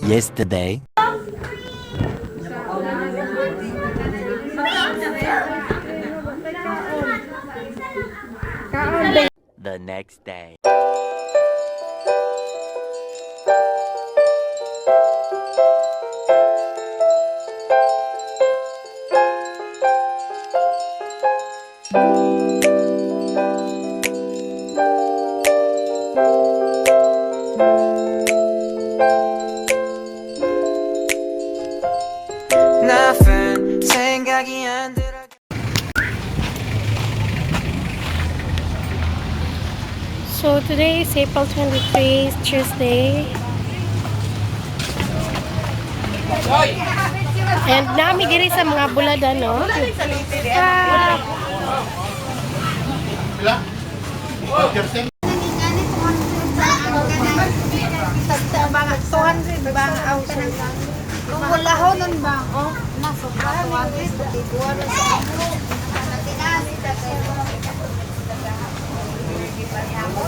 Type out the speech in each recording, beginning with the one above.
Yesterday. The next day. Nothing 생각이 안 들어. So today is April 23, Tuesday. And nami diri sa mga bulada, no? Ah, 200 ba ang kung wala ho nun ba? Oh, nasa 200, tiguan na sa amo.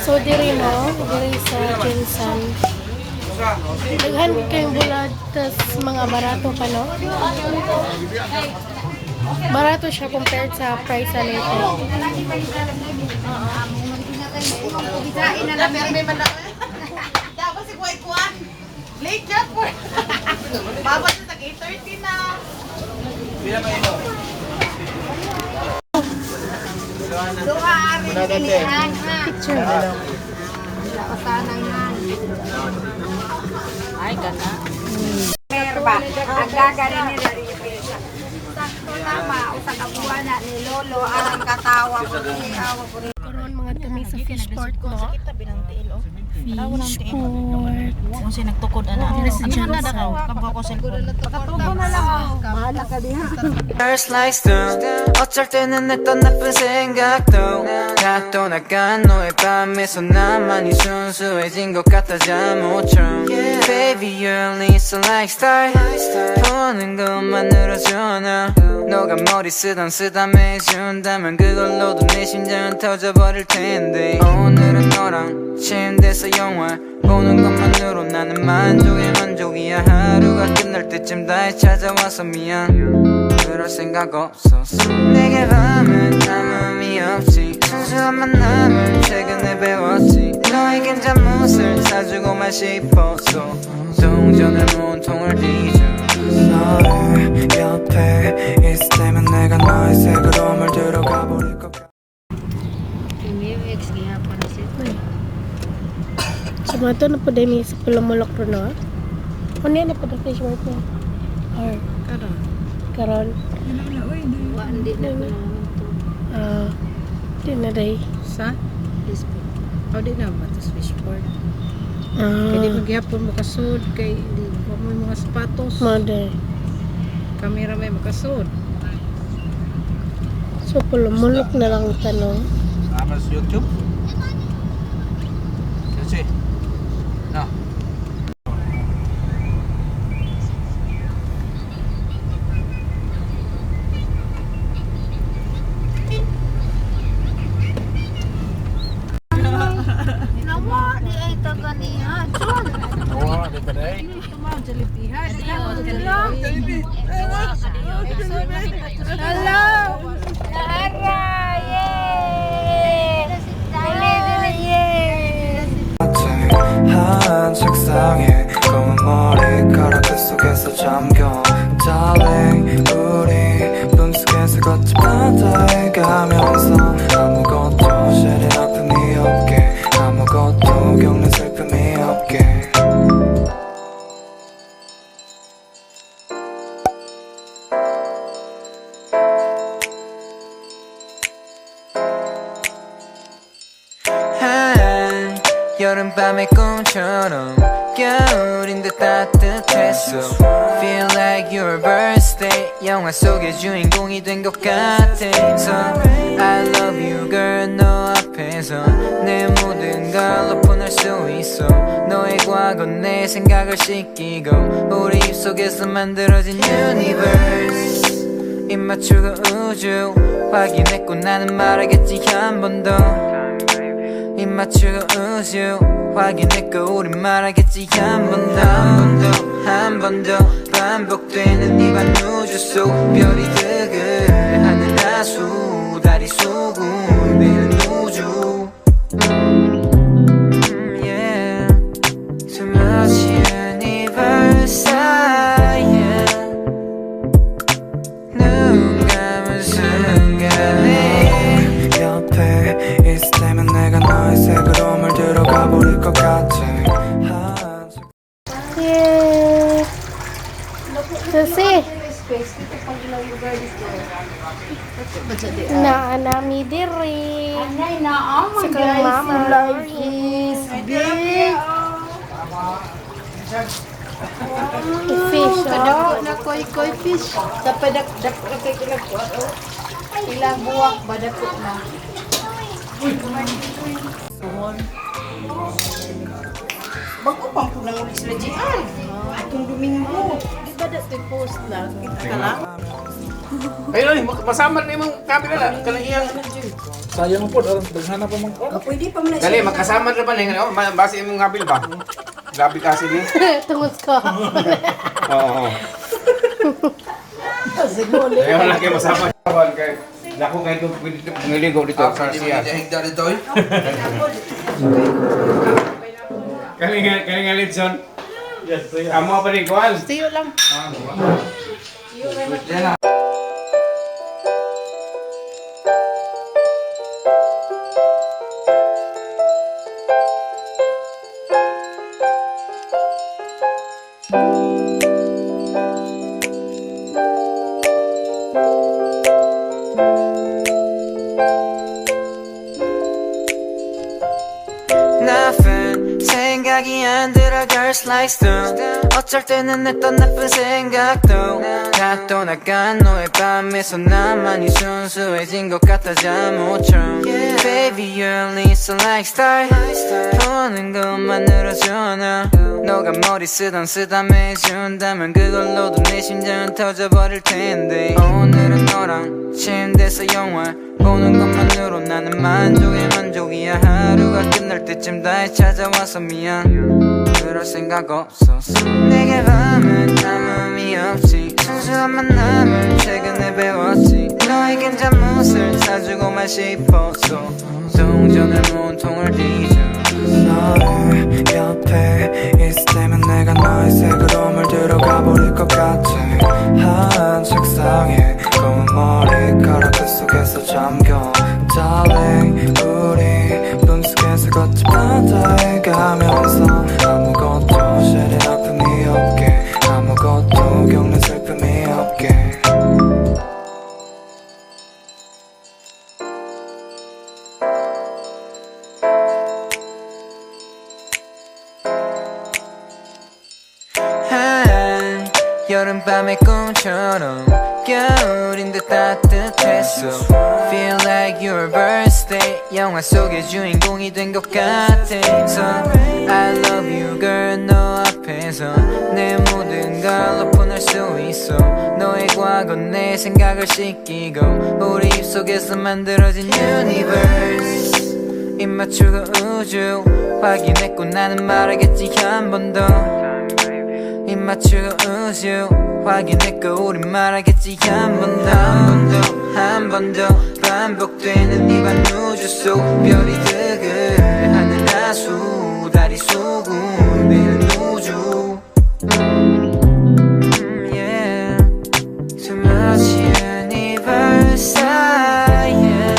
So diri, no, diri sa GenSan. Daghan kayong bulad, tas mga barato pa, no? Barato siya compared sa price sa Leyte. Bisain na lang. Dapat si Kuya Kuan. Late job po. Babad na tag 8:30 na. Duha aring pilihan ha. Picture. Laosanan han. Ay, gana. Mer ba? Ang gagarin nila rin. Sakto tama, usa ka buwan na ni Lolo ang katawa ko ni awa ko. Karon mga kami sa fishport, no? Fishport. Kung siya nagtukod ana. Ano man na daw? Kampo ko cellphone. First like stone. 어쩔 때는 했던 나쁜 생각도 다 떠나간 너의 밤에서 나만이 순수해진 것 같아 잠옷처럼. Baby, you're only so like star. 보는 것만으로 전화 너가 머리 쓰담 쓰담 해준다면 그걸로도 내 심장은 터져버릴 텐데. 오늘은 너랑 침대에서 영화 보는 것만으로 나는 만족에 만족이야. 하루가 끝날 때쯤 다시 찾아와서 미안. 그럴 생각 없었어. 내게 밤은 아무 의미 없지. 순수한 만남을 최근에 배웠지. 너에겐 잠옷을 사주고만 싶었어. 동전을 몸통을 뒤져. 너의 옆에 있을 때면 내가 너의 색으로 물들어가 버릴 것 같아. So mga to na po din sa Pulumulok ro, no? Ano yan na po the fishport no? Or Karon. Karon? Hindi na ko. Ah, di na day. Sa? O di na ba to switchboard? Kay di Ah, magyapon makasud kay di wa mo mga sapatos. mga day. Kamera may makasud. So Pulumulok na lang tanong. Sama sa YouTube? Kasi, no. Nawa, di ay taga niya. Chon. Oo, di ba day? Hello. Naara, yay! Dili, dili, yay! 한 책상에 검은 머리카락 그 속에서 잠겨. Darling, 우리 꿈속에서 걷지. 바다에 가면서 아무것도 시린 아픔이 없게, 아무것도 겪는 슬픔이 없게. 한 여름밤의 꿈처럼 겨울인데 따뜻했어. Feel like your birthday. 영화 속의 주인공이 된 것 같아서 I love you, girl. 너 앞에서 내 모든 걸 오픈할 수 있어. 너의 과거 내 생각을 씻기고 우리 입속에서 만들어진 universe. 입 맞추고 우주 확인했고 나는 말하겠지 한 번 더. 입 맞추고 우주 확인했고 우린 말하겠지. 한 번 더, 한 번 더, 한 번 더 반복되는 이밤 우주 속 별이 득을 하늘 하수 달이 수군 매일 우주. Yeah. Too much universe, yeah. 눈 감은 순간에 옆에 있을 때면 내가 너의 색으로 물들어가 버릴 것 같아 한 Yeah. Susi. Naa nami diri. Sa kang mama. Big. Fish, oh. Na koi koi fish. Dapat dak dak kay ilang kuat oh. Ilang buwak ba dako na. Bago pang punang uli sila GR. Itong Domingo. Di ba dati post na? Kita ka lang. Ayun, ay, masama na imong camera la kanang iyang. Sayang po, daghana pa mang Pwede pa man na Dali, magkasama na ba na oh, base imong ngabil ba? Grabe kasi ni. Tungod ko. Oo. Ayaw lang kayo masama. Kay dako kay kung pwede ngiligo dito sa siya. Higda dito eh. Kalinga kalinga Litson. Yes, amo pa rin kuan. Tiyo lang. Nothing 생각이 안 들어 girls like stone. 어쩔 때는 했던 나쁜 생각도 다 떠나간 너의 밤에서 나만이 순수해진 것 같아 잠옷처럼. Baby, you're only so like star. 보는 것만으로 전화 너가 머리 쓰던 쓰담해준다면 그걸로도 내 심장은 터져버릴 텐데. 오늘은 너랑 침대에서 영화 보는 것만으로 나는 만족에 만족이야. 하루가 끝날 때쯤 다시 찾아와서 미안. 그럴 생각 없었어. 내게 밤은 아무 의미 없지. 순수한 만남을 최근에 배웠지. 너에겐 잠옷을 사주고만 싶었어. 동전을 모은 통을 뒤져. 너의 옆에 있을 때면 내가 너의 색으로 물들어가 버릴 것 같아. 한 책상에 검은 머리카락 그 속에서 잠겨. Darling, 우리 꿈속에서 걷지. 바다에 가면서 아무것도 시린 아픔이 없게, 아무것도 겪는 슬픔이 없게. 한 여름밤의 꿈처럼 겨울인데 따뜻했어. Feel like your birthday. 영화 속의 주인공이 된 것 같아서 I love you, girl. 너 앞에서 내 모든 걸 오픈할 수 있어. 너의 과거 내 생각을 씻기고 우리 입속에서 만들어진 universe. 입 맞추고 우주 확인했고 나는 말하겠지. 한 번 더 입 맞추고 우주 확인했고 우린 말하겠지. 한 번 더, 한 번 더, 한 번 더 반복되는 이밤 우주 속 별이 득을 하늘 하수 달이 수군 매일 우주. Yeah. Too much universe, yeah.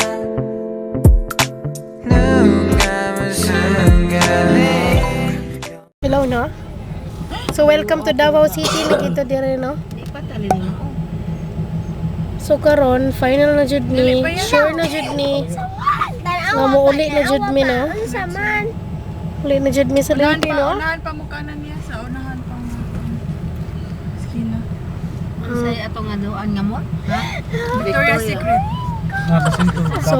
눈 감은 순간에 Hello, no? So, welcome to Davao City. Nakita dire, no? So, karon final na jud ni. Sure na jud ni. Nga muuli na jud mi, no? Uli na jud mi sa Leyte, no? Unahan pa mo kanan niya sa unahan pa mo. Skina. Unsay atong anuan nga mo? Victoria's Secret. So,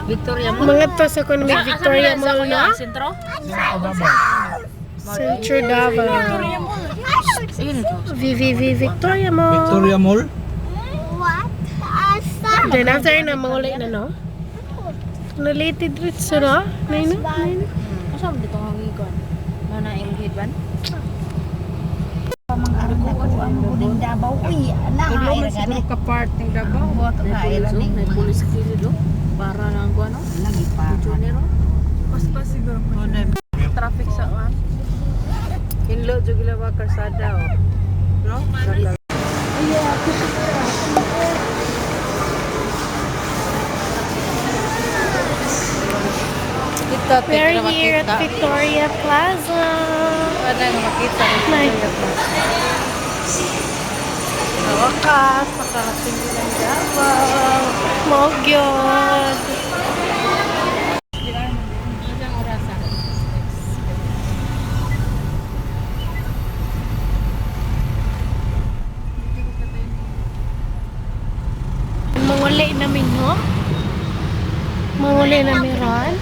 Victoria mo. mga to sa kuno may Victoria Mall, no? Sentro? Centro Davao. VVV Victoria Mall. Victoria Mall. Then after na, manguli na, no? Nalate diretso na. Nay no? Nay no? Asa mo dito ang gigon? Mana imong hidwan? Tulo man siguro ka part ng Davao. May police kilid oh. Para nang kuno. Lagi pa. Basta siguro po. Traffic sa an. Hinlo jud gila ba karsada oh. No? Kita We're here at Victoria Plaza. Wala nga makita. Nay. Sa wakas, nakarating din ang Davao. Mogyod. Manguli namin, no? Manguli namin ron.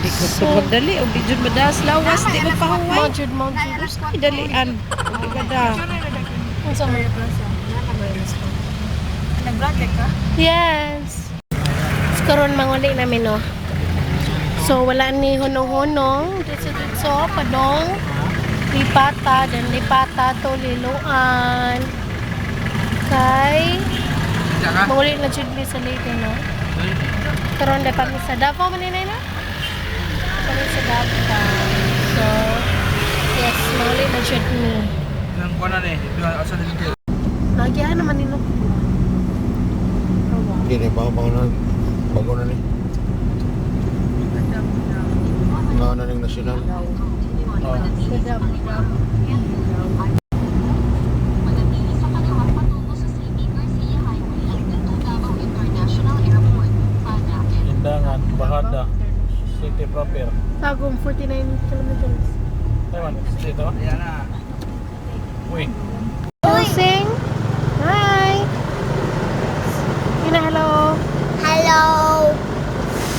Hindi ko so, magdali. O di jud madas lawas, di mo pahuway. Mogyod, mogyod. Ay, dalian. Di ba da? Unsa man? Yes. So, karon manguli namin, no? So, wala ni hunong-hunong. Dito, dito, padong. Lipata, then lipata to liluan. Kay, manguli na jud mi sa Leyte, no? Karon na kami sa Davao, maninay na? Kami sa Davao. So, yes, manguli na jud mi. Nang kuan na ni, asa dito. Nagyan naman nino. Hindi ni bago na bago na ni. Nga na ning nasyonal. Manatili sa kaliwa patungo sa C.P. Garcia Highway hanggang Davao International Airport. Pana. Lindangan, Bahada, City proper. Tagum, 49 kilometers. Taiwan, dito? Uy. Sing. Hi. Ina, hello. Hello.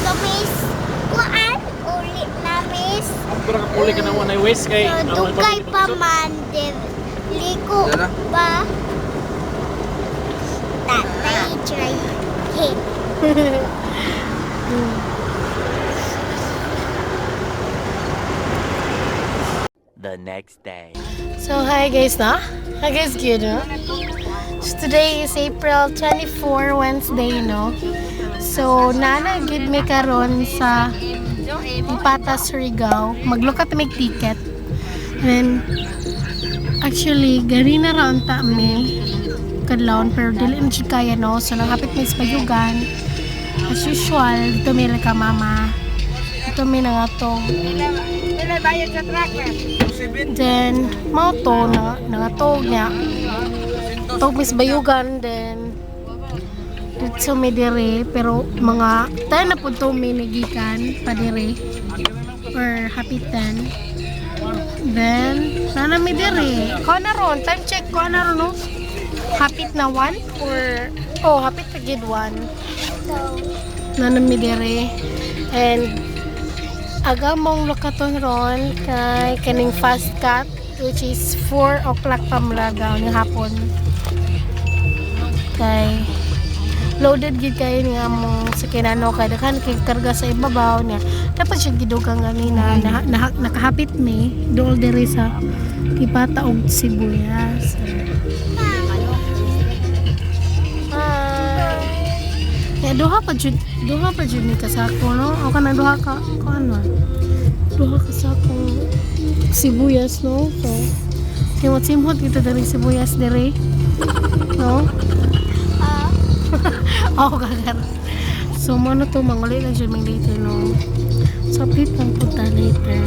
So, miss, kuan ulit na, miss. Pero kapuli ka na mo na waste kay. So, dugay pa man, din. Liko pa. Tatay, try. Hey. The next day. So, hi guys, na? Hi guys, good, no? So, today is April 24, Wednesday, no? So, nana, gid mi karon sa Ipata, Surigao. Maglook at make ticket. And then, actually, gari na raon ta mi kadlawon pero dili na jud kaya no, so nangapit mi sa bayugan as usual. Dito mi ka mama, dito mi na nga tong. Then, mao to na nangatog niya. Tog mis bayugan, then dito mi dire, pero mga tayo na po to mi nagikan pa dire or happy 10. Then, nana mi dire. Ko na ron, time check ko na ron no. Hapit na 1 or oh, hapit na gid 1. Nana mi dire. And aga mong lokaton ron kay kaning fast cut which is 4 o'clock pa mulagaw ng hapon. Kay loaded gid kayo nga mong sakinano kay daghan kay karga sa ibabaw niya. Dapat siya gidugang ganina na, na, nakahapit mi dool diri sa Ipata og sibuyas. Hi. Ya, duha pa jud ni kasako no. O kana duha ka kuan ba? Duha ka sakong sibuyas no. So, simot simot kita diri sibuyas diri. No? Ako kagar. So, mo na to, manguli lang jud mang later, no? So, update lang po ta later.